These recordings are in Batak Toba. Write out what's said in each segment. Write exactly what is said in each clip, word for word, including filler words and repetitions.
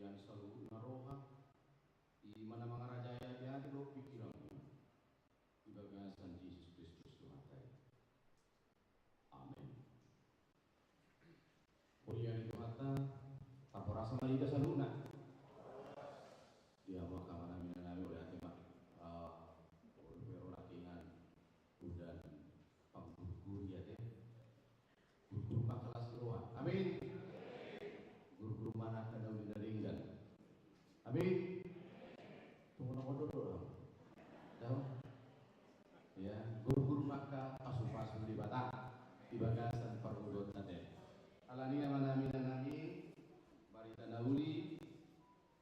Hurian saluhutna roha, i ma na mangarajai ateate dohot pingkiranmuna, di bagasan Jesus Kristus Tuhanta i. Amen. Huria ni Tuhanta, tarhoras ma di hita saluhutna. Di hamu angka amanami, inanami, mauliate ma. Olo, pero laki ngan udan panggurguri ate. Gurgur ma angka las ni roha. Amin. Gurgur ma angka na uli na denggan. Amin. Tunggu na kodok do. Tahu? Ya, gurgur ma angka pasupasu ni Debata di bagasan parngoluonta ate. Alani i, amanami, inanami, barita na uli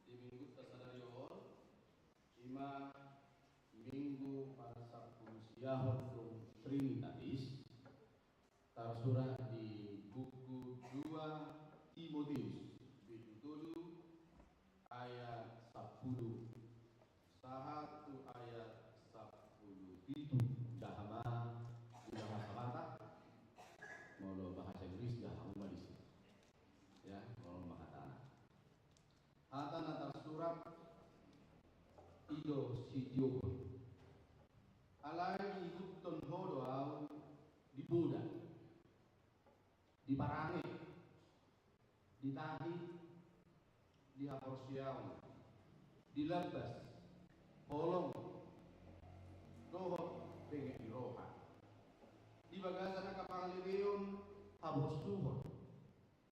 di minggunta sadari on, i ma Minggu parsampulusiahon dung Trinitatis, tarsurat di buku dua Timoteus, bindu tolu, ayat sampulu sahat tu ayat sampulu pitu. Jaha ma di bahasa Batak, molo bahasa Inggris jaha ma disi. Ya, molo bahasa Batak. Hata na tarsurat i do sitiophon. Alai ihuthon ho do ahu di poda, di parange, di tahi, di haporseaon, di lambas, holong, dohot benget ni roha, di bagasan angka pangaleleon habosuhon,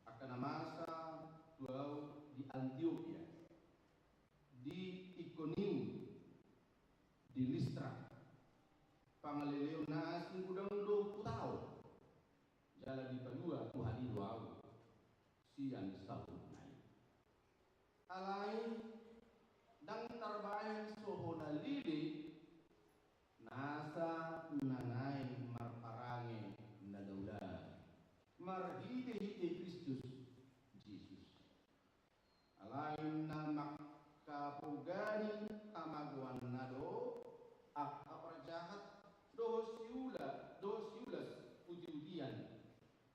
angka na masa tu ahu di Antiokia, di Ikonium, di Listra, pangaleleon na asing godang do hutaon, jala dipalua Tuhan i do ahu sian saluhutna i. Alai ndang tarbahen so ho na lele nasa na naeng marparange na daulat marhitehite Kristus Jesus. Alai na mangkapogani hamagoanna do angka parjahat dohot siula, dohot siulas putiutian,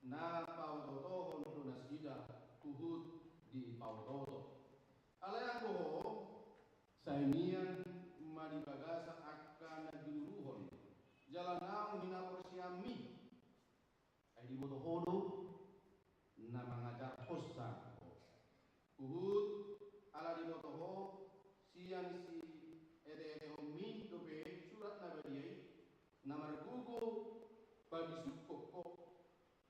na paototohon do nasida huhut dipaototo. Alai anggo ho, sai mian ma di bagasan angka na ginuruhon jala naung hinaporseaonmi. Ai diboto ho do na mangajarhonsa ho. Huhut ala diboto ho sian sieteetehonmi dope Surat Na Badia i, na margogo pabisukhon ho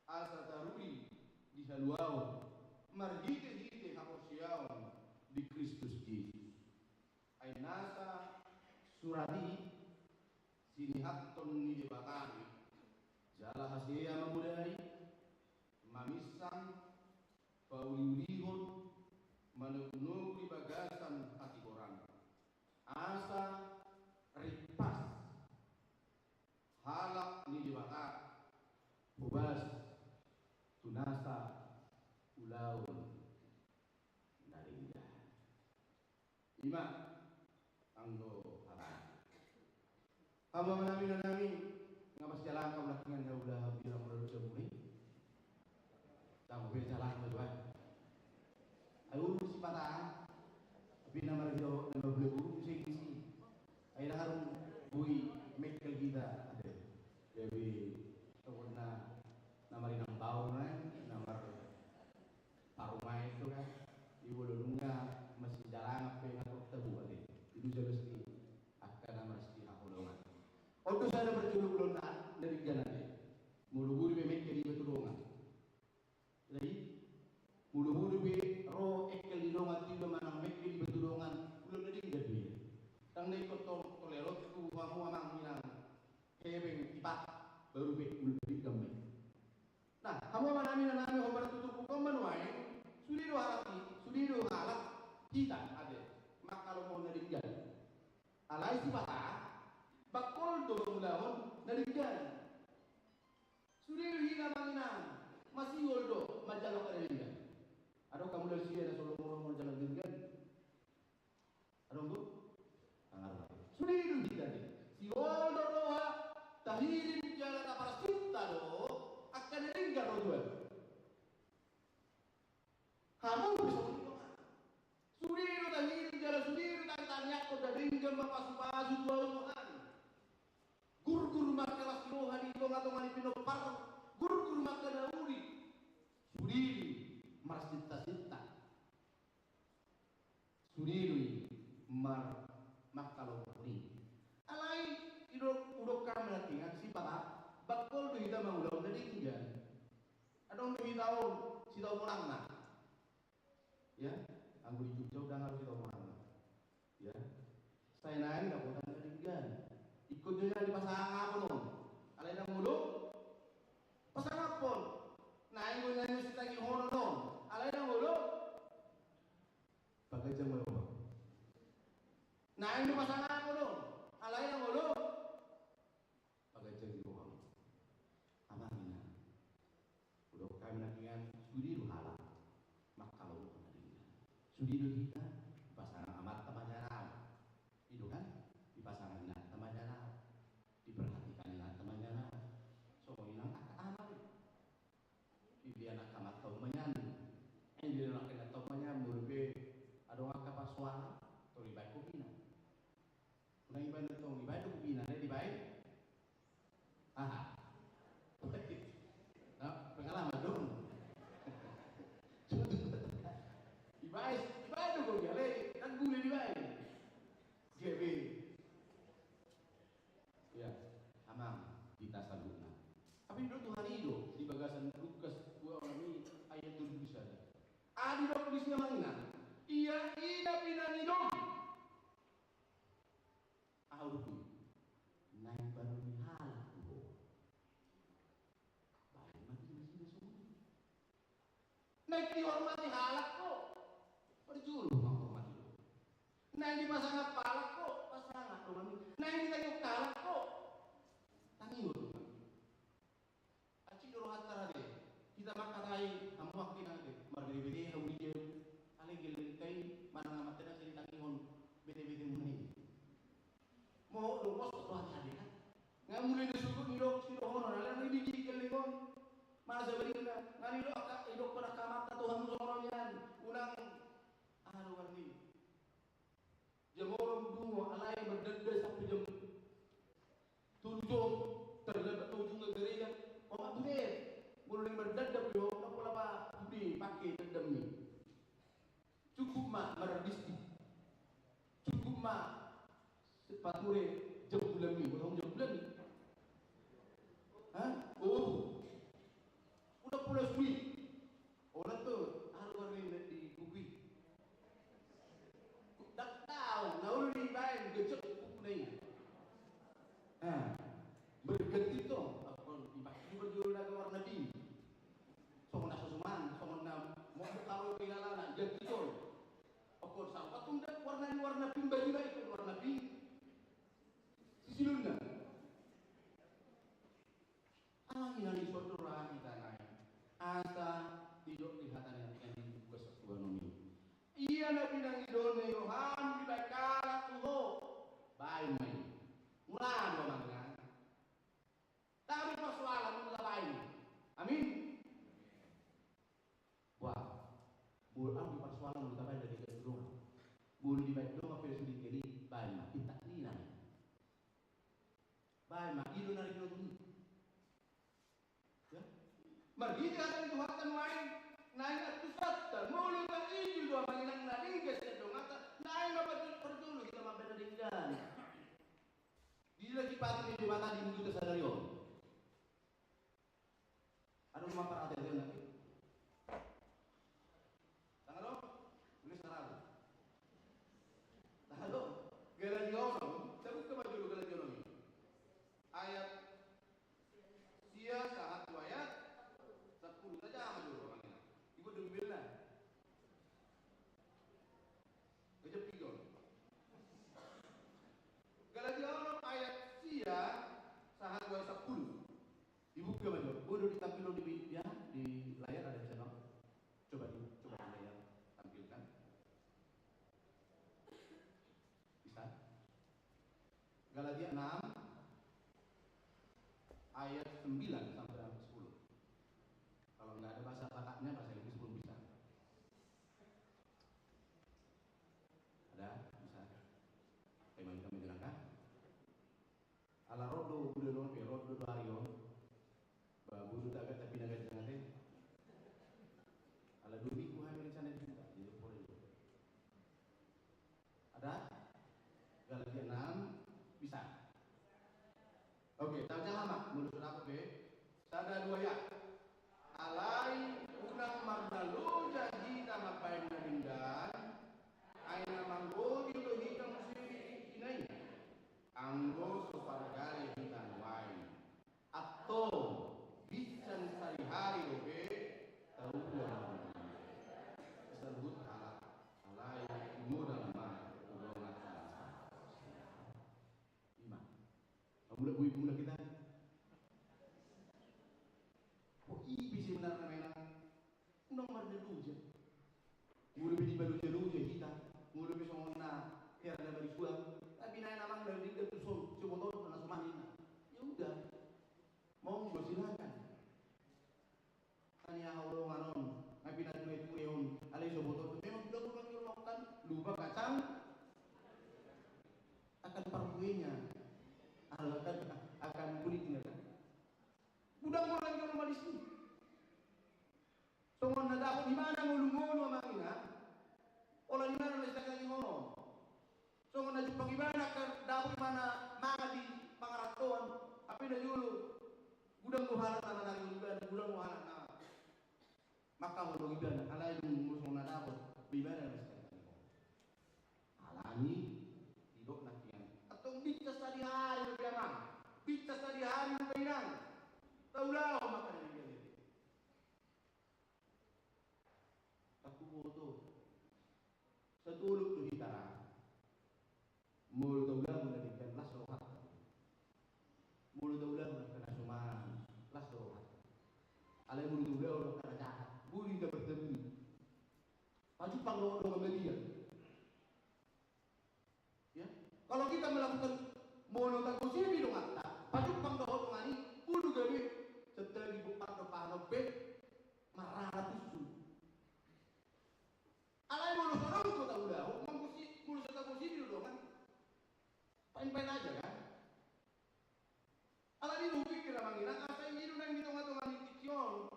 asa taruli di haluaon marhitehite haporseaon di Kristus Jesus. Ai nasa surat i sinihathon ni Debata i, jala hasea mamodai, maminsang, pauliulihon, manogunogu di bagasan hatigoran, asa rimpas halak ni Debata hobas tu nasa ulaon na denggan. I ma anggo hata. Hamu amanami, inanami, nga masijalang hamu nangkiningan na ula hambirang mula lusa muli. Tanggo pe jalang ma jo ai. Ai urung sipata. Tapi na marhiro na marbule burung sai disi. Ai na harum bui mengkel hita ate. Jadi tokonna na marinang baur na, na mar parumaen do kan. Di molo nunga masijalangan pe nga tok tabu ate. Di dusa besti angka na marsihaholongan. On do sada parjolo ulaon na denggan ate. Molo boi be mengkel iba tu dongan. Jadi molo boi be ro engkel ni dongan tu iba manang mengkel iba tu dongan, ulaon na denggan do i. Ndang na ingkon tong toleronku hamu amang inang. Hepeng tipat baru be ulaon na denggan be. Nah, hamu amanami, inanami, hombar tutup hukum manuaeng, sude do halak i, sude do halak hita ate mangkalomohon na denggan. Alai sipata bangkol do mangulahon na denggan. Sude do hita manginang, masihol do manjalo na denggan. Adong hamu na sude na so lomo-lomo manjalo na denggan? Adong do? Sude do hita ate. Sihol do roha, tahirim jala taparsinta do angka na denggan ro tu ahu. Hamu pe songon i do. mar mangkalomohon i. Alai i do, hudok hami nangkiningan, sipata bangkol do hita mangulahon na denggan. Adong do hita on sitaomonanna. Ya, anggo di Jogja ndang aru sitaomonanna. Ya. Sai naeng dapotan na denggan. Ingkon jo nian dipasangaphon on. Alai ndang olo pasangaphon. Naeng do nian sitangihonon on. Alai ndang olo paganjang ma i. Naeng do pasangaphon on. Alai ndang olo paganjang di roham. Amang, inang, hudok hami nangkiningan, sude do halak mangkalomohon na denggan. Sude do hita dipasangap amanta manjalo. I do kan? Dipasangap inanta manjalo. Diperhatikan inanta manjalo. Songon i nang angka ama i. Dilean angka amanta on manjalo. Dilean angka inanta on manjalo. Molo pe adong angka parsoalan, tor dibaen kopina. Unang dibaen tong, dibaen do kopina, dibaen. Aha. Nah, pengalaman dong. Dibaen, dibaen do kopi, alai kan gule dibaen. G B. Ya, amang, hita saluhutna. Tapi do Tuhan i do di bagasan Lukas dua, onom i, ayat dua puluh sada. Adi do tulisna manginan. Ia ina pinangido. Aha do tu? Naeng baru ni halak do. Baen ma tu nasida songon i. Naeng dihormati halak do, parjolo manghormati do. Naeng dipasangap halak do, pasangap do mami. Naeng ditangihon halak do, tangihon do mami. Aci do rohanta rade. Hita mangkatai hamu angka inang ate, marbete-bete hamu di jeu. Alai gelleng hita i manang amanta i na sai ditangihon bete-bete muna i. Mohop do, mosok do hata ate kan. Nga mulai do suhut nidok sidohonon, alai na didok gelleng on. Masa balikna, nga nidok angka, idokkon angka amanta tu hamu songon on nian. Unang aha do warni. Jam onom dungo, alai mardanda sampe jam tolu jom, terlambat ma ujungna gareja. Omak bude. Molo naeng mardanda pe ho, ndang pola pahude pake dandam i. Cukup ma mardisti. Cukup ma pature jam bulan i. Molo jam bulan i. Hah? Oh. Udah pola sui. Olat tu, aha do warna i di buku i. Ndang tau, na olo dibaen, gejek buku na i. Ha, berganti tong, apa dipakai juga jolo na warna pink. Songon na so suman, songon na mau kalau kehilangan, ganti tong. Apa sarupa tong da warna ni warna pink, baju na itu warna pink. Sisilunna. Aha na dison do roha hita nai? Asa didok di hata ni Tuhan i, Lukas sampulu onom i. Ia na pinangido ni roham dibaen halak tu ho, baen ma i. Mula do mangan. Tapi persoalan mula baen. Amin. Wah, molo adong parsoalan molo tabaen na denggan tu dongan. Molo dibaen dongan pe sude keli, baen ma, pintak ni nai. Baen ma, i do na ringot ni. Ya. Marhite hata ni Tuhanta nuaeng, naeng antusanta, molo taijil do amang inang na denggan sian donganta, naeng ma parjolo hita mambaen na denggan. Di lagi patu ni Debata di minggu sadari on. Adong ma parhata i nanti. Tanggal on? Tulis tanggal. Tanggal on. Galatia onom. Cabut ke baju lu Galatia onom i. Ayat sia sahat tu ayat sampulu. Tajaha ma jolo amang inang. Ibu dulu bila. Gajah piga on. Galatia onom ayat sia sahat tu ayat sampulu. Dibuka ma jo. Bodo ditampil di, ya, di layar ada di sana. Coba di, coba di layar tampilkan. Bisa? Galatia enam ayat sembilan sampai ayat sepuluh. Kalau nggak ada bahasa Bataknya, bahasa Inggris belum bisa. Ada? Bisa? Tema kita menyenangkan. Ala ro do bulan on, eh, ro do dua hari on. Ba, bulu tagat tapi nagat jangate. Ala dua minggu hami rencana dibuka, jadi boleh juga. Ada? loja. Molo pe dibaen loja-loja hita, molo pe songon na hera na marisuang, tapi na enak amang na denggan tu son, sibotohon na somaninna. Ya udah, monggo silakan. Tani aha holongan on, na pinatue-tue on, alai sibotohon memang sudah gua manjolokkan lupa kacang akan parbuenya, akan, akan kulitnya kan. Godang gua manjolok ma disi. Songon na dapot ibana ngolu-ngolu amang inang. Ola ibana na sitangani ngolu. Songon na jumpang ibana kan dapot ibana mangan di pangarantoan. Hape na jolo. Godang do halak na manari ibana, godang do halak na mangkaholongi ibana. Alai dung songon na dapot ibana na sitangani ngolu. Alani didok nangkiningan. Antong bincas sadihari dope amang. Bincas sadihari dope inang. Taulahon ma angka na denggan i. Tangkuboto. Satolop do hita ra. Molo taulahon na denggan las rohanta. Molo taulahon angka na somal las rohanta. Alai molo taulahon angka na jahat, boi hita bertemu. Pajumpang dohot dongan badia. Ya, kalau kita melakukan, molo tagosipi donganta, pajumpang dohot dongan i, boi do gabe, sentagi bukan do panon be marana tusu. Alai molo so adong do taulahon, molo so tagosipi do dongan, pain-pain aja kan. Alani do hupikir amang inang, asa i do naeng di tonga-tonga ni tingki on.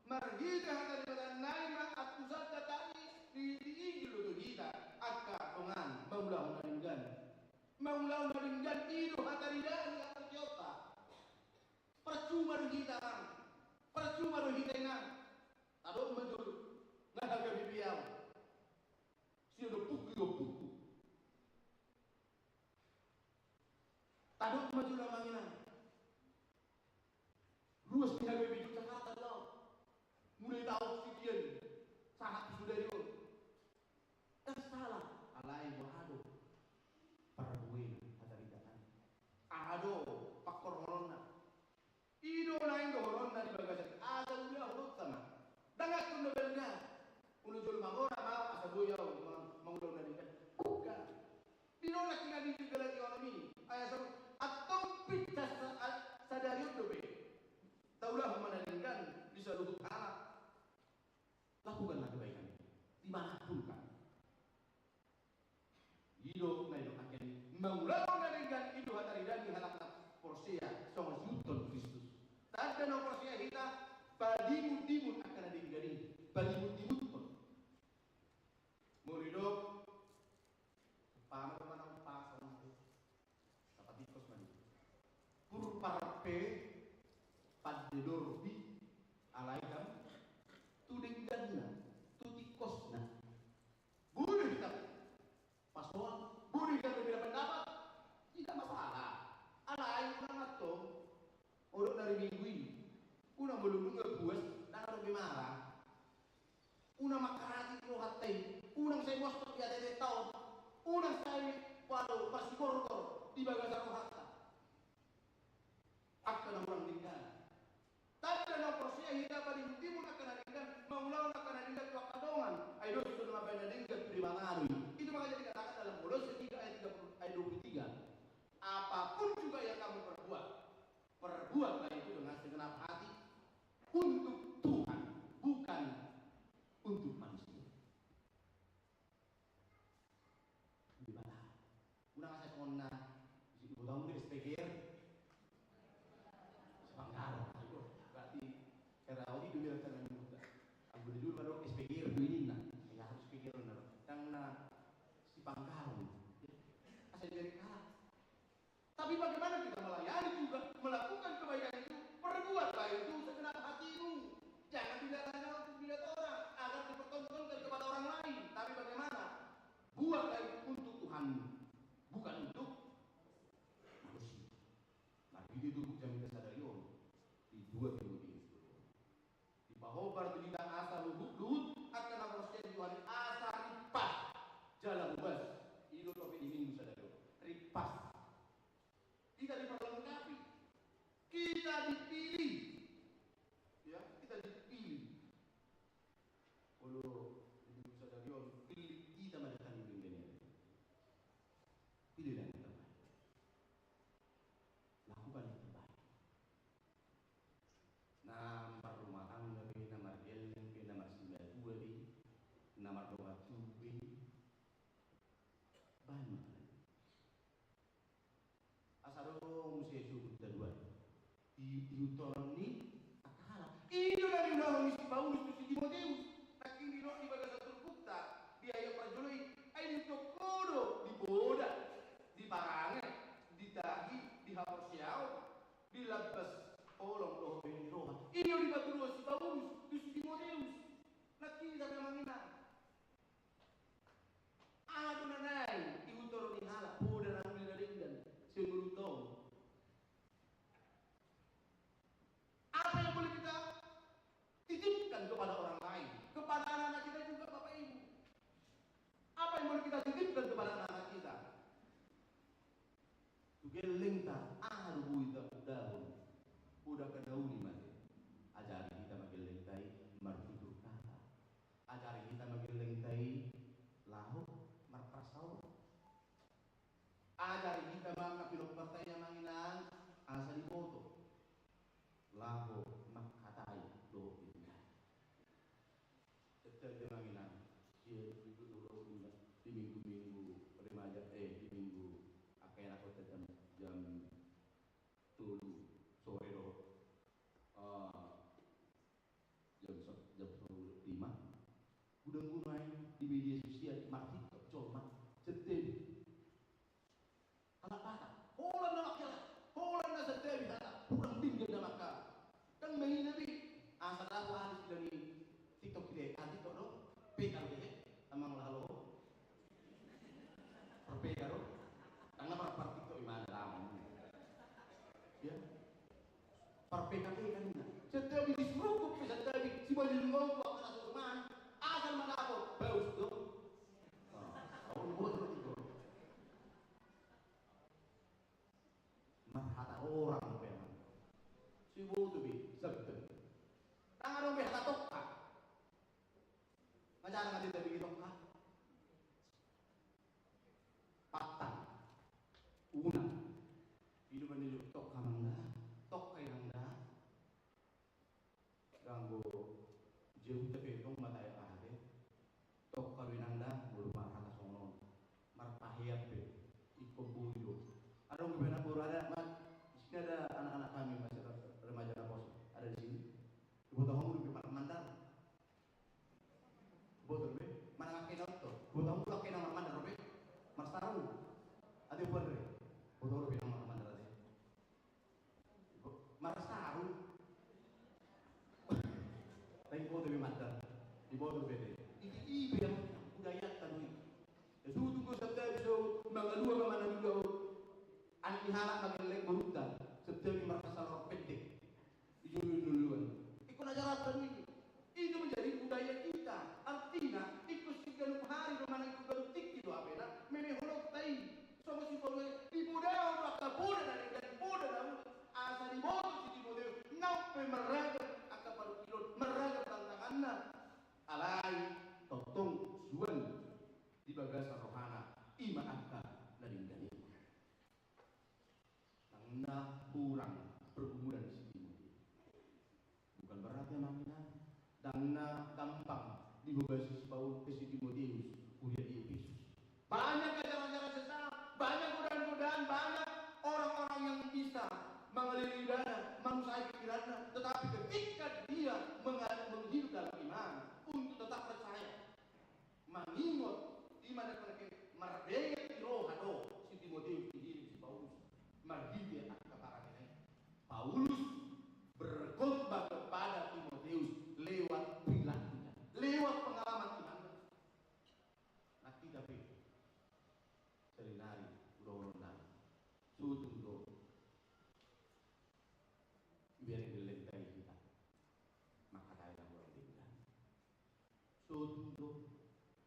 Marhite hata ni Debata nai ma antusanta tadi di, diinjil do tu hita angka dongan mangulahon na denggan. Mangulahon na denggan i do hata ni Debata di angka tingki on. Parcuma do hita amang, parcuma do hita inang. Tadok ma jolo, nga gabe be au. Sian ompungki do ompungku. Tadok ma jolo amang inang. Ruas ni habibi Yogyakarta do. Mulai taon sikian sahat tu sadari on. Ndang sala, alai boha do parbuena hata ni Debata. Aha do pangkorhononna. I do naeng dohononna di bagasan asa ulaon sama. Ndang atur na balga. Ulu jolo mamora mau asa boi au mangulahon na denggan. Bukan. Di nona kina di galati onom i. Aya sama. Antong pincas sa-, a-, sadari on dope. Taulahon ma na denggan di saluhut halak. Lakukanlah kebaikan di mana pun kan. I do na didok angka i, mangulahon na denggan i do hata ni Debata di halak na porsea songon siihuthon Kristus. Tanda na porsea hita, padimut-dimut angka na denggan i, padimut-dimuthon. Molo didok, umpama do manang umpama songon i. Sapatikos ma di. Purpar pe pande dorbi alai kan tu dengganna, tu tingkosna. Boleh hita pasoal, boleh hita berbeda pendapat, tidak masalah. Alai unang antong, odok dari minggu ini, unang molo nunga puas, ndang adong be marah. Unang mangkaratik rohanta i, unang sai mostok di ateateta on, unang sai pado marsigorgor di bagasan rohanta. Angka na hurang denggan. Tanda na porsea hita padimut-dimut angka na denggan, mangulahon angka na denggan tu angka dongan. Ai dos do na mambaen na denggan tu Debata do i. Itu makanya dikatakan dalam Kolose tiga ayat tiga puluh, ayat dua puluh tiga. Apapun juga yang kamu perbuat, perbuatlah itu dengan segenap hati untuk Tuhan, bukan untuk manusia. Di mana? Unang asa songon na di botaon do S P G R. Sipangkaro. Berarti karena Audi dulu yang sana nyebut. Aku dulu baru S P G R do ninna. Ya harus S P G R na. Ndang na sipangkaro. Asa jadi kalah. Tapi bagaimana kita melayani juga, melakukan kebaikan itu, perbuatlah itu segenap hatimu. Jangan dilihat hanya untuk dilihat orang, agar dipertontonkan kepada orang lain. Tapi bagaimana? Buatlah itu untuk Tuhan, bukan untuk manusia. Nah, begitu itu bujang kita sadari on di dua Timotius. Dipahombar tu hita asa luhut-luhut angka na porsea di Tuhan i asa rimpas jala hobas. I do topik ni minggu sadari on. Rimpas. Kita diperlengkapi. Kita dipilih. Ya, kita dipilih. Di hutoron ni angka halak. I do na niulahon ni si Paulus tu si Timoteus. Nangkin didok di bagasan turpukta di ayat parjolo i, ai dihuthon ho do di poda, di parange, di tahi, di haporseaon, di lambas holong dohot bahen ni roha. I do dipatuduhon si Paulus tu si Timoteus. Nangkin i do, amang inang. Aha do na naeng dihuthon ni halak poda na uli na denggan sian ngolunta on? Apa yang boleh kita titipkan kepada orang lain, kepada anak-anak kita juga, Bapak Ibu? Apa yang boleh kita titipkan kepada anak-anak kita? Tu gellengta, aha do boi tapodahon? Poda angka na uli ma i. Ajari hita ma gellengta i martutur kata. Ajari hita ma gellengta i laho marparsaoran. Ajari hita ma angka pinomparta i, amang inang, asa diboto laho mangkatai dohot denggan. Tetap, amang inang, di minggu-minggu remaja, eh, di minggu angka anak on, tetap jam tolu sore dohot, eh, jam sa-, jam songul lima. Godang do nuaeng di media sosial marhitop jolma, santabi. Halak Batak, holan na mangkatai, holan na santabi hata, hurang denggan na mangkatai. Kan mahina be. Asa dapot alis di TikTok, di TikTok do. Pekar be, amang laho. Parpekar do. Karena par, par TikTok i ma na ramai. Ya. Parpekar i kan. Santabi, disurungkuk pe santabi, si baju lima puluh angka na so rumah. Asal ma dapot, baus do. Nah, au boto do. Marhata horang dope, amang. So diboto be, santabi. Ndang adong be hata tokha. Nga jarang ate tabi tokha. Patang. Unang. I do manjou tokha, amang da. Tokha, inang da. Anggo jeu tape tong mata e, aha be. Tokha do, inang da, molo marhata songon on. Marpahean pe. Ingkon boi do. Adong be na boru, ada, Mat. Di sini ada anak-anak kami, masih re-, remaja na poso. Ada di sini. Diboto hamu dope marmandar. Boto be, manang angka ina on do. Boto hamu do angka ina marmandar dope. Marsarung. Ate, boan re. Boto dope ina marmandar ate. Marsarung. Tapi boto be mandar. Diboto be de. Ite i be yang budayanta do i. Ya, so tung do santabi, so mangalua ma manang do. Anak ni halak ma gelleng borunta. Santabi marhata salor pendek. Di jolo ni luluan. Ingkon ajaranta do i. Itu menjadi budaya kita. Artina, ingkon siganup hari do manang ingkon ganup tingki do hape na meme holongta i. Songon si Paulus, dipodahon do angka poda na denggan, poda na uli. Asa diboto si Timoteus, nang pe marragam angka panungkilon, marragam tantanganna, alai tongtong suan di bagasan rohana i ma angka na denggan i. Ndang na hurang pergumulan si Timoteus. Bukan berarti, amang inang, ndang na gampang dihobasi si Paul-, eh, si Timoteus kuliah di Efesus. Banyak ajaran-ajaran sesat, banyak godaan-godaan, banyak orang-orang yang bisa mengaliri dana, menguasai pikirannya. Tetapi ketika dia menga-, menghidup dalam iman, untuk tetap percaya, mangingot, i ma na marbengket di roha do si Timoteus dihirim si Paulus marhite angka parangena i. Paulus berkhotbah kepada Timoteus lewat perilakunya, lewat pengalaman imanna. Nah, hita pe saonari, udah orang, so tung do dibereng gellengta i hita mangkatai na hurang denggan. So tung do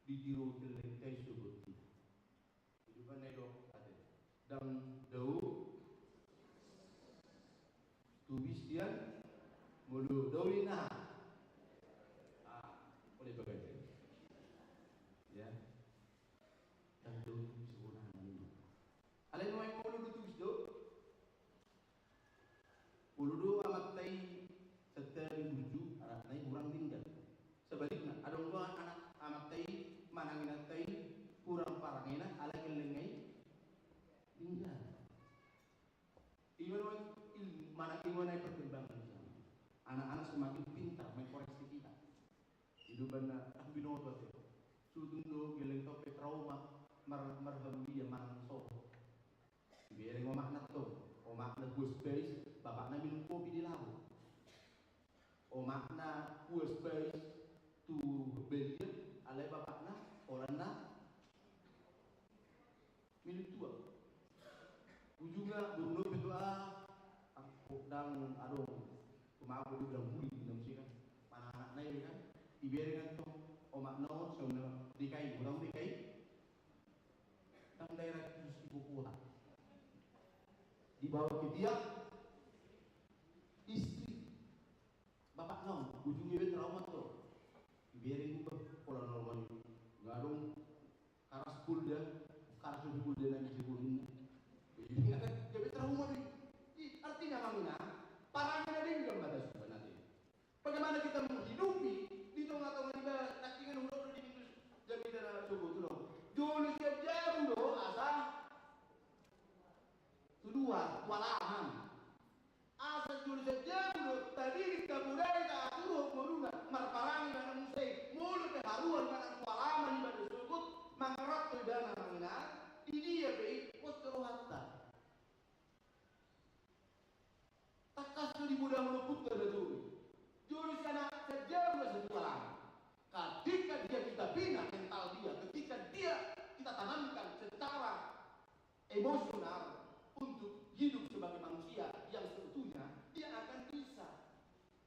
ditiru gellengta i sogot hita. Kehidupan na i do ate. Ndang dao tubis sian molo dao i na. Ah, boleh begitu. Ya. Ndang dao tubis sian molo na. Alai nuaeng molo do tubis do. Molo do amanta i santabi burju, anakna i hurang denggan. Sebaliknya, adong do anak amanta i manang inanta i hurang parangena, alai gellengna i denggan. I ma nuaeng il-, manang i ma nuaeng perkembang, Ido umbahen na, ah, binoto ate. Suhut do gelleng tong pe trauma, mar-, marhamulian manang sopo. Dibereng omakna tong, omakna puas bais, bapakna minum kopi di laho. Omakna puas bais tu balian, alai bapakna holan na minum tuak. Ujungna boru na pe tu, ah, angkok dang adong, tu mabok do bilang buli di na muse kan. Manang anakna i kan, dibereng tong omakna on, songon na D K I, ulang D K I. Kan daerah khusus ibu kota. Dibawa ke dia istri bapakna on, ujungna be trauma tong. Dibereng, bah, pola normal i. Nga adong karas Polda, karas Polda na di Cirebon. Jadi trauma do i. Jadi artinya, amang inang, parange na denggan ma tasuan ate. Bagaimana kita menghidupi di tonga-tonga ni ba-, nangkiningan hudok do di minggu jamita na sogot tu do. Jolo sian jabu do asa tu luar, tu alaman. Asa jolo sian jabu do tadiri, tapodari, taaturhon ngoluna, marparange ma na muse i, molo pe haruan ma na tu alaman i ba na sogot, mangarap do ibana, amang inang, di dia pe i pos do rohanta. Tangkas do dipodahon ompunta na jolo i. Jolo sian jabu do asa tu alaman. Ketika dia kita bina mental dia, ketika dia kita tanamkan secara emosional untuk hidup sebagai manusia yang seutuhnya, dia akan bisa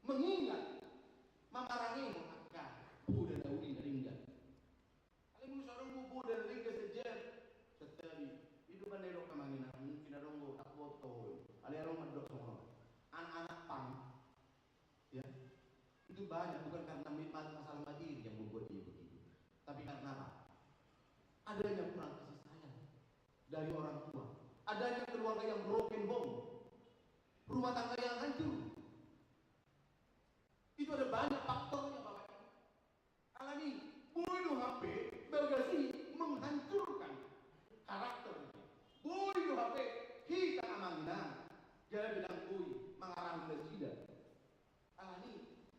mengingat, mamarangehon angka poda na uli na denggan. Alai molo so adong poda na denggan sian jabu, santabi. Ido umbahen na didok, amang inang, mungkin adong do tak boto. Alai adong mandok songon on. Anak-anak pang, ya, itu banyak, bukan karena mi-, ma-, masalah materi yang membuat dia begitu. Tapi karena apa? Adanya kurang kasih sayang dari orang tua. Adanya keluarga yang broken home. Rumah tangga yang hancur. Itu ada banyak faktornya, Bapak Ibu. Alani, boi do hape bagas i menghancurkan karakter. Boi do hape hita, amang inang, jala dang boi mangarahon nasida. Alani,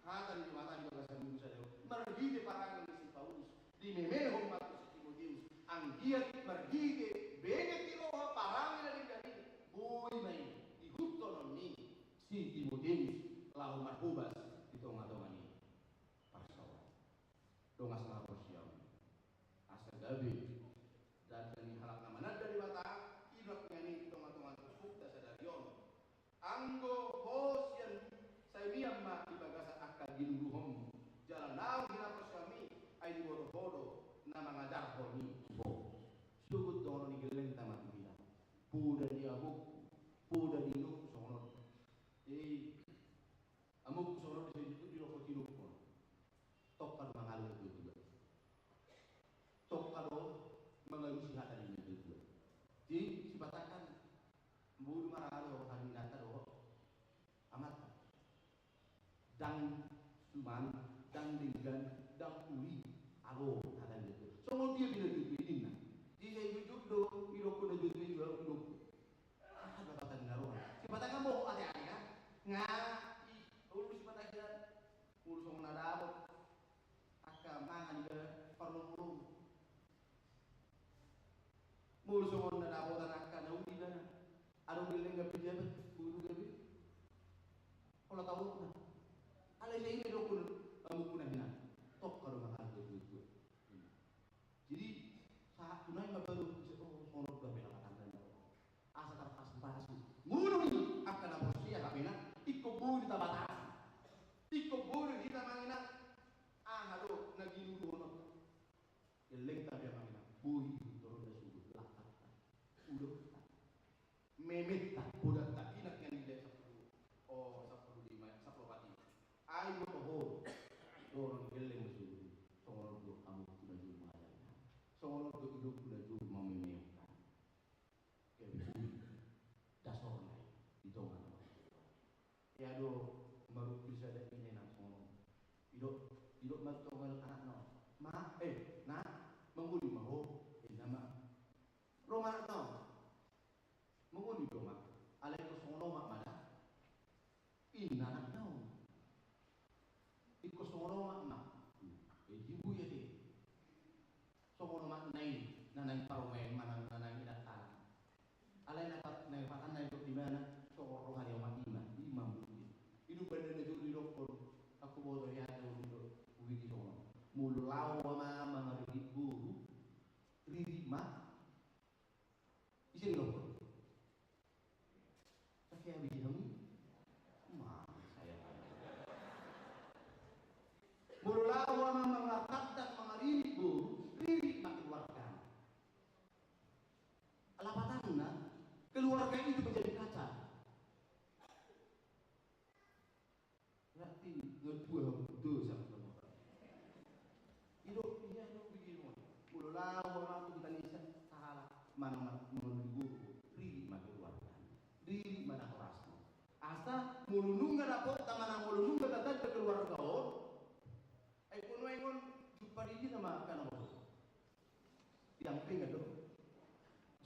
hata ni Debata di bagasan minggu sadari on, marhite parange ni si Paulus, dimemehon ma tu si Timoteus, anggiat marhite benget ni roha parange na denggan i, boi ma i diihuthon ni si Timoteus laho marhobas di tonga-tonga ni parsaoran. Dongan sahaporseaon, asa gabe danda ni halak na mananda Debata, idak nian i di tonga-tonga turpukta sadari on. Anggo ho sian sai mian ma di bagasan angka ginuduhonmu, jala naung hinaporseaonmi, ai diboto ho do na mangajarhon i tu ho. Sogot dohonon ni gellengta ma tu hita. Poda ni amangku, poda ni inongku songon on. Jadi, amangku songon on, di situ didok ho, inongku. Tongka do mangalusi natuatua. Tongka do mangalusi hata ni natuatua. Jadi, sipata kan, molo maralo hami nata do amanta. Dang suman, dang denggan, dang uli, alo hata ni natuatua. Songon dia pe natuatua i ninna. Jadi, sai jujur do, idokkon natuatua i, idokkon. Ah, dapatan na roha. Sipata kan bohong ate-ate kan. Nga, i, ulu sipata hian. Molo songon na dapot angka mangan i da parlomolomon. Molo songon na dapotan angka na uli da, adong gelleng gabe pejabat, guru gabe. Pola tahu na. Alai sai idokkon amangku na hinan. Tongka do mangalusi natuatua. Jadi, sahat tu na i ma baru bisa, oh, songon on do hape na patanda na. Asa tarpasupasu. Ngolu ni angka na porsea hape na, ingkon boi do tabatasi. Ingkon boi do hita mangenang aha do na ginuduhon on. Gellengta pe mangenang, boi do torus na suhut langkanta. Udah. Memeta, podanta, inak nian di sampulu, oh, sampulu lima, sampulu opat i. Ai boto ho, dohonon gelleng ma suhut i. Songon on do amangku na jolo mangajari. Songon on do inongku na jolo mamemehon. Gabe boi dasorna i di tonga-tonga. Ia do marungkil sada ina nang songon on. Didok, didok ma tu tonga anakna. Ma, eh, na, mangoli ma ho, eh, na ma. Ro ma anakna on. Mangoli do ma, alai ingkon songon omak ma da. Inna anakna on. Ingkon songon omak ma. Jadi buya dei. Songon omakna i na naeng parumaen manang na naeng idatana. Alai na pa-, na patanna i dohot ibana songon roha ni omak i ma, i ma mungkin. I do umbahen na jolo didokkon, angkup huboto, ia do, do, do, hubege songon on. Molo laho amang mangaririt boru, ririt ma. Ise didokkon? Pakai habis hamu? Mama saya. Molo laho amang mangkatdak mangaririt boru, ririt ma keluarga. Lapatanna, keluarga itu menjadi kacau. Berarti ngebuah dosa sama orang. Ido, ia do begini. Molo laho amang tu huta ni sahala, manang ma-, manang di guru, ririt ma keluarga. Ririt ma na horasna. Asa molo nunga dapotta manang molo nunga tatanda keluarga on. Ai kono ai ngon jumpa di dia nama kana mo. Yang pengen do.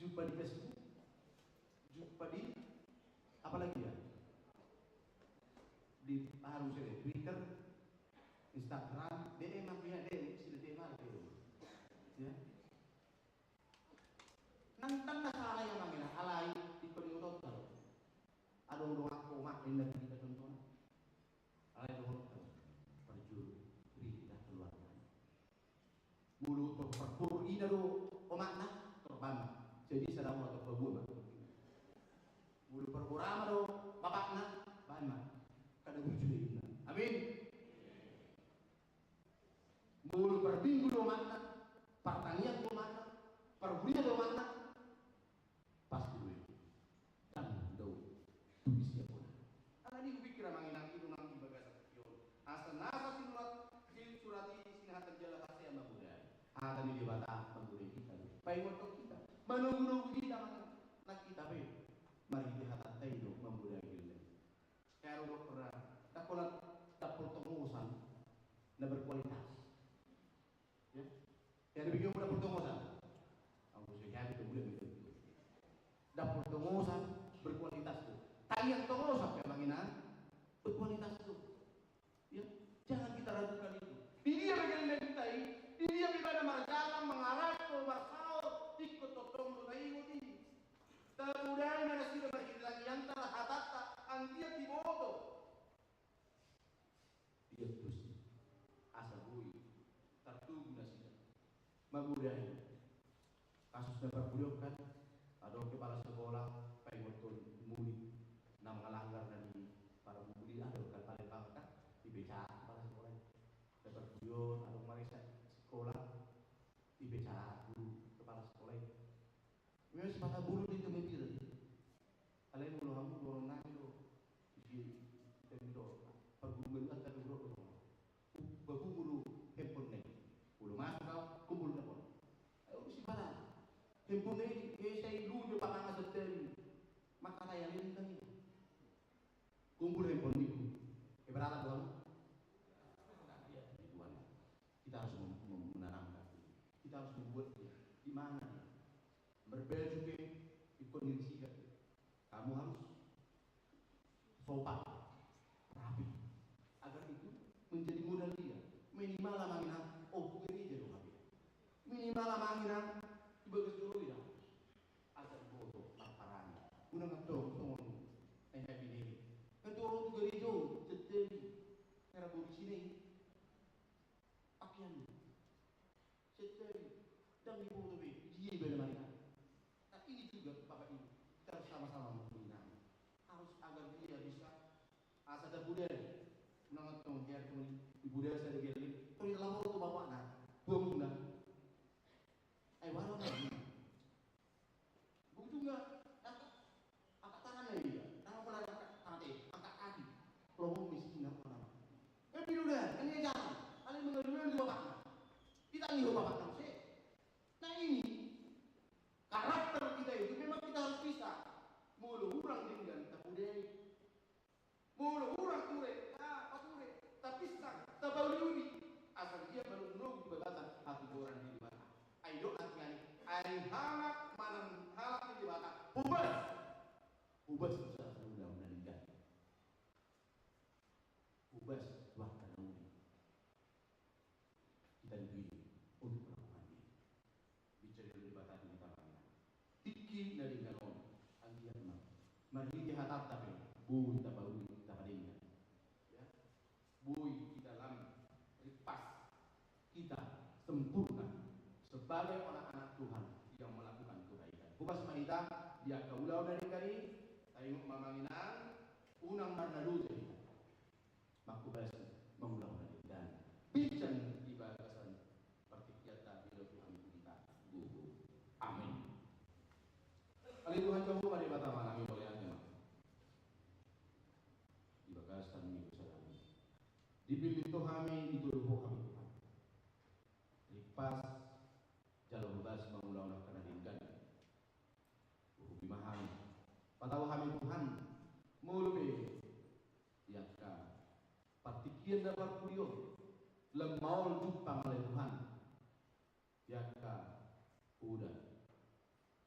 Jumpa di Facebook. Jumpa di apalagi ya? Di baru saya Twitter, Instagram, D M aku ya, D M, sila D M aku ya. Ya. Nang tanda salah yang manggil alai di kau di otot tau. Adong do aku mak inda kita contohnya. Alai do otot tau. Perjuru, ririt keluarga. Molo tor parboru ina do omakna, tor baen ma. Jadi sada omak tor babua ma. Molo parboru ama do bapakna, baen ma. Kada burju do inna. Amin. Molo parminggu do omakna, partangiang do omakna, parhuria do omakna, pasti do i. Ndang dao tumis ia bona. Alani hupikir amang inang, i do nang di bagasan tingki on. Asa nasa sinurat, sinurat i sinahatan jala hasea mambodai. Hata ni Debata mambodai hita do. Paingothon hita. Manogunogu hita ma nang hita pe. Marhite hatanta i do mambodai hita. Kaya ro dokter, ndang pola dapur tongosan na berkualitas. Ya. Yang dibikin udah pertongosan. Aku sih habis kemudian itu. Dapur tongosan berkualitas tuh. Tangiang tongosan kayak manginan berkualitas tuh. Ya, jangan kita ragukan itu. Di dia bagian dari kita ini, di dia bagaimana marjalan, mengarah, marsaor, ikut totong, ikut ini. Tabodai ma nasida marhite tangiangta, hatanta, anggiat diboto. Ia tusi asa boi tartubu nasida. Mambodai. Kasus na parpudok kan, adong kepala sekolah paingothon muli na mangalanggar na di parpudi, adong kan paling pangkat dipecat kepala sekolah. Na parpudok adong maresa sekolah, dipecat guru kepala sekolah. Memang sipata bulu di tumi pira di. Alai molo hamu doron nami do. Isi temi do. Perguruan kan tadi bro do. Babu mulu handphone nih. Molo masuk kau kumpul telepon. Ayo sipata. Handphone nih, eh, saya lu dia pakai masa tadi. Maka tayang ini tadi. Kumpul handphone itu. Ibarat doang. Nah, ya, itu kan. Kita harus mem-, mem-, menanamkan. Kita harus membuat dia. Di mana dia? Berbaju ke, ikut diri siga. Kamu harus sopan, rapi. Agar itu menjadi modal dia. Minimal lah manginan, oh, bukan dia jadi rapi. Minimal lah manginan, di bagas dulu ya. Aja diboto, parparani. Guna ngetong, tongon. Eh, happy day. Kan tu orang tu gereja, ceteli. Cara bodi sini. Pakaian. Ceteli. Ndang diboto be. Dia ibadah mereka. Nah, ini juga, Bapak Ibu. Kita harus sama-sama membina. Harus agar dia bisa asa tabodai. Guna ngetong, dia tu di budaya saya dia. Terus lapor tu bapakna. Dua bulan. Ai, walau Bujung nggak? Angkat, angkat tangannya dia. Tangan pernah angkat, angkat, eh, angkat kaki. Kelompok miskin apa nama? Eh, pilu dah, kan dia jalan. Kali mengeluarkan dua bapakna. Kita nih dua bapakna, sih. Nah, ini karakter kita itu memang kita harus bisa. Molo hurang dengan tabodai. Molo hurang ture, ah, pature, tapinsang, tapauli-uli. Asa dia manogunogu di bagasan hatigoran ni Debata. Ai do artina i, ai halak manang halak ni Debata. Hobas. Hobas tu sahat undang na denggan. Hobas tu angka na uli. na denggan on. Anggiat ma marhite hatanta pe boi tapauli, tapadenggan. Ya. Boi kita lam rimpas, kita sempurna sebagai anak-anak Tuhan yang melakukan kebaikan. Hupas ma hita di angka ulaon na denggan i, taingot ma amang inang, unang marnaloja hita mangkobasi mangulahon na denggan. Pinjam di bagasan partingkianta, dilehon Tuhan tu hita gogo. Amin. Ale Tuhan Jahowa Debata, manami mauliate ma di bagasan minggu sada on. Dipillit Ho hami, ditolu Ho hami Tuhan. Rimpas jala hobas mangulahon angka na denggan. Urupi ma hami. Patau hami Tuhan, molo pe di angka partingkian na parpudi on lam maol jumpang ale Tuhan. Di angka poda,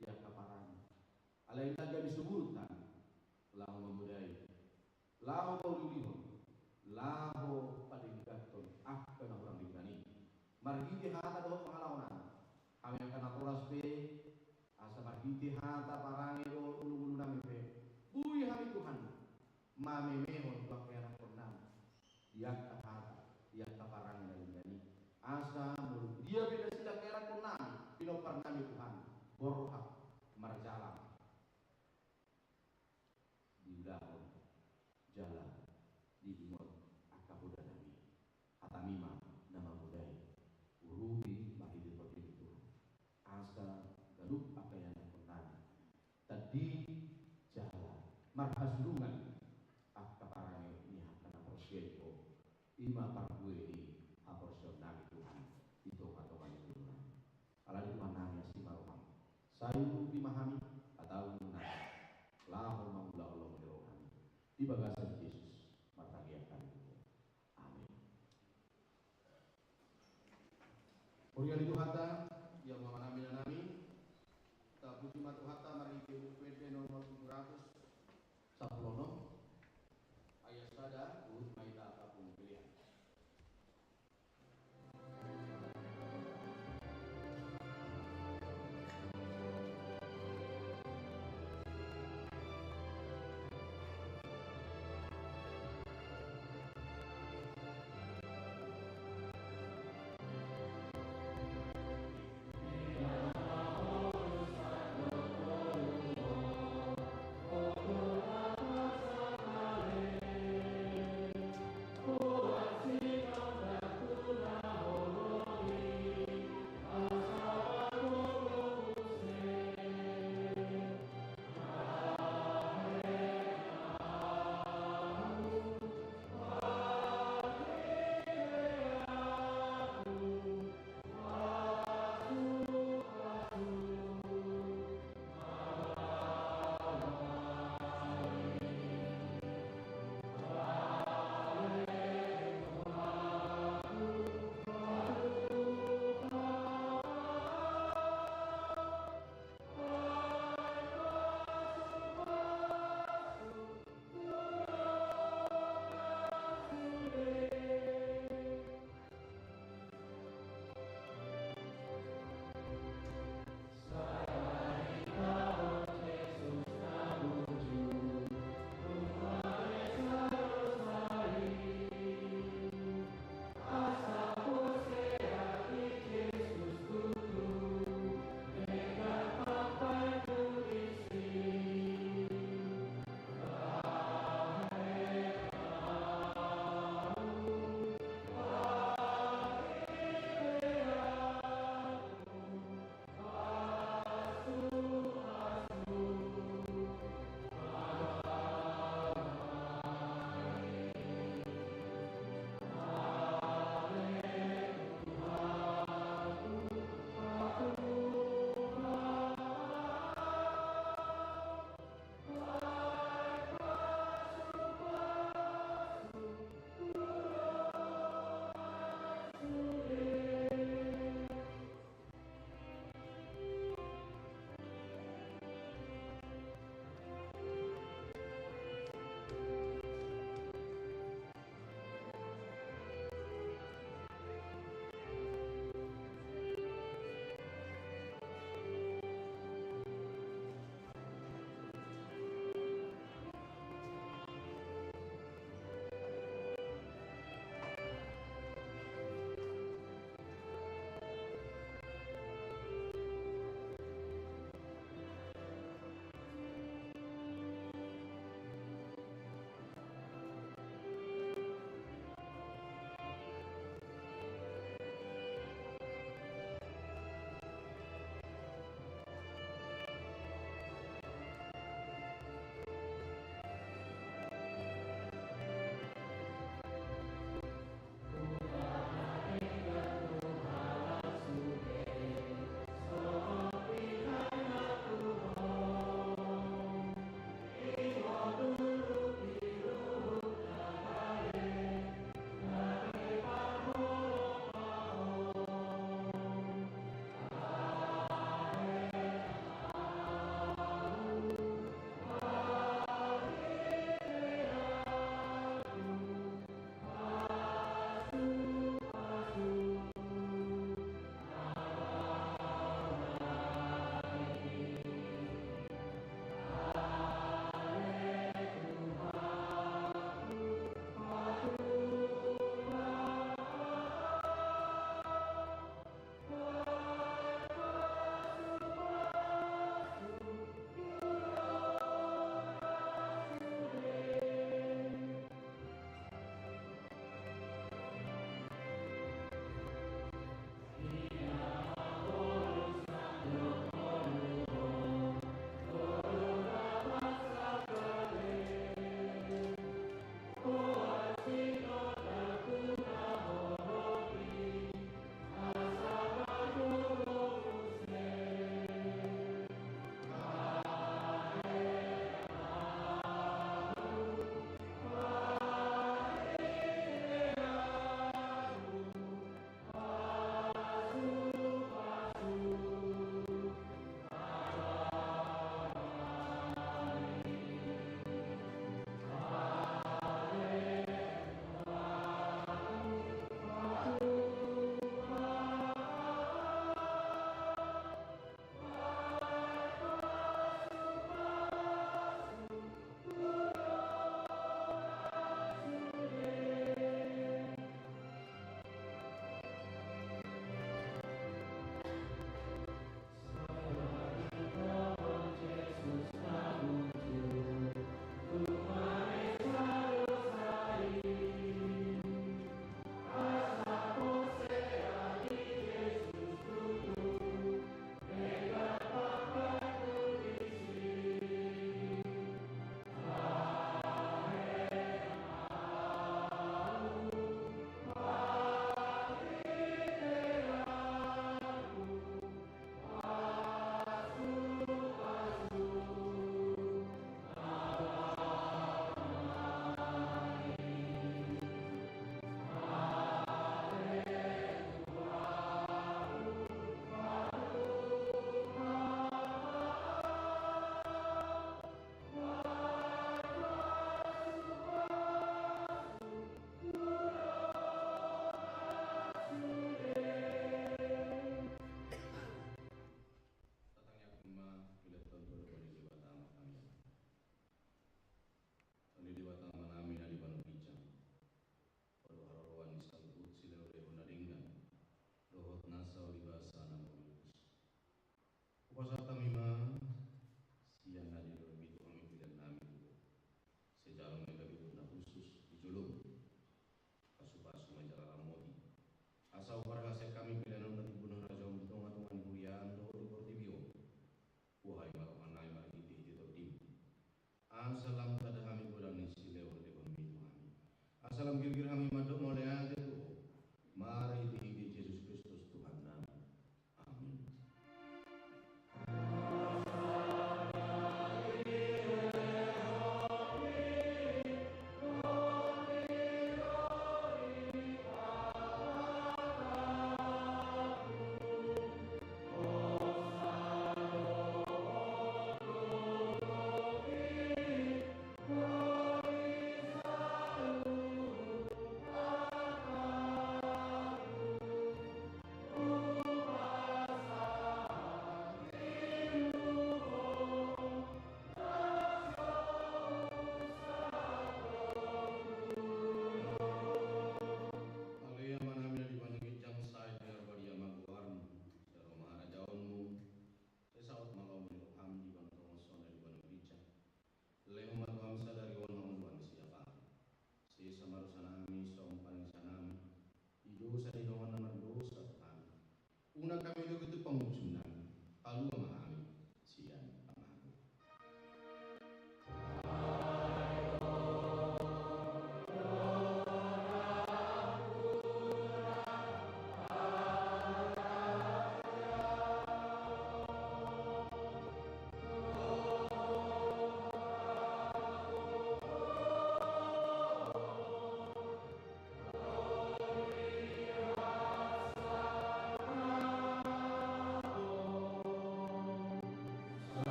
di angka parange. Alai ndang gabe sumurut hami laho mamodai, laho paulihon, laho padengganhon angka na hurang denggan i. Marhite hata dohot pangalaho nami, hami angka natoras pe, asa marhite hata, parange dohot uluulu nami pe, boi hami Tuhan mamemehon tu angka ianakhon nami di angka hata, di angka parange na denggan i. Asa molo dia pe nasida angka ianakhon nami, pinompar nami Tuhan, borhat marjalang, diulahon jala diingot angka poda nami. Hatami ma na mamodai, urupi marhite tondim Tuhan, asa ganup angka ianakhon nami tanding jala marhasurungan angka parange ni angka na porsea di Ho. I ma parbue ni haporseaon nami Tuhan di tongatonga ni ngolu nami. Ala ni Tuhan nami, asi ma roham, sai urupi ma hami, patau ma hami laho mangulahon lomo ni roha nami. Di bagasan Jesus martangiang hami tu Ho. Amin. Huria ni Tuhanta, ia ma manami nanami, tapuji ma Tuhanta marhite Buku Ende nomor tujuh ratus sampulu onom, ayat sada, huhut ma hita pamungkilian.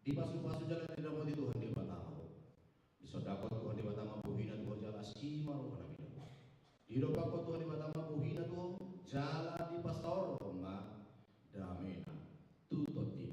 Dipasupasu jala didapoti Tuhan Debata ma ho. Disondangkon Tuhan Debata ma bohina tu ho jala asi ma rohana tu ho. Didompakkon Tuhan Debata ma bohina tu ho jala dipasaorhon ma damena tu tondi